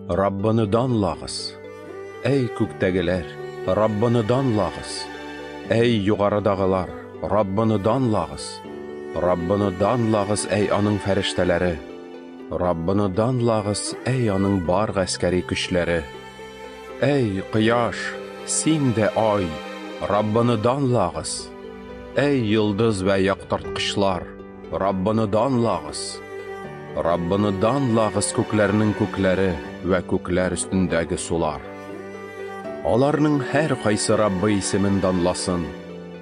Раббыны данлагыз! Әй күктәгеләр, Раббыны данлагыз! Әй югарыдагылар, Раббыны данлагыз! Раббыны данлагыз, әй аның фәрештәләре! Раббыны данлагыз, әй аның бар гаскәри көчләре! Әй кояш, син дә ай, Раббыны данлагыз! Әй йолдыз вә яктырткычлар, Раббыны данлагыз! Раббыны данлагыз, күкләрнең күкләре вә күкләр өстендәге сулар. Аларның һәркайсы Раббы исемен данласын,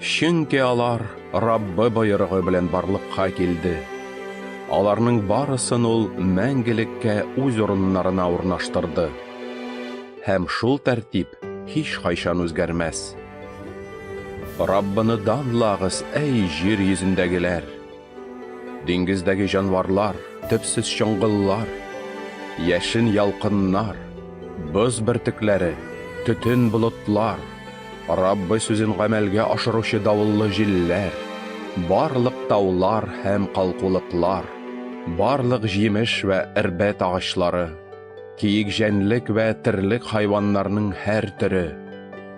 чөнки алар Раббы боерыгы белән барлыкка килде. Аларның барысын ул мәңгелеккә үз урыннарына урнаштырды. Һәм шул тәртип һичкайчан үзгәрмәс. Раббыны данлагыз, әй җир йөзендәгеләр! Диңгездәге җанварлар, төпсез чоңгыллар, яшен ялкыннар, боз бөртекләре, төтен болытлар, Раббы сүзен гамәлгә ашыручы давыллы җилләр, барлык таулар һәм калкулыклар, барлык җимеш вә эрбәт агачлары, Киек җәнлек вә терлек хайваннарның һәр төре,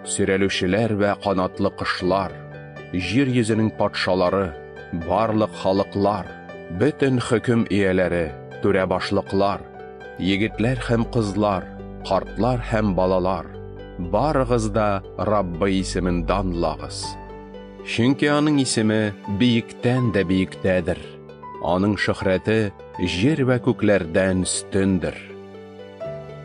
сөйрәлүчеләр вә канатлы кошлар, җир йөзенең патшалары, барлык халыклар, бөтен хөкем ияләре, түрә башлыклар, егетләр һәм кызлар, картлар һәм балалар, барыгыз да Раббы исемен данлагыз. Чөнки аның исеме биектән дә биектәдер, аның шөһрәте җир вә күкләрдән өстендер.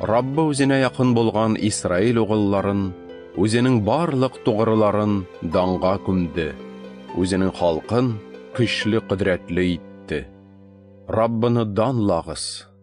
Раббы үзенә якын булган Исраил угылларын, үзенең барлык тугрыларын данга күмде, үзенең халкын көчле кодрәтле итте. Раббыны данлагыз!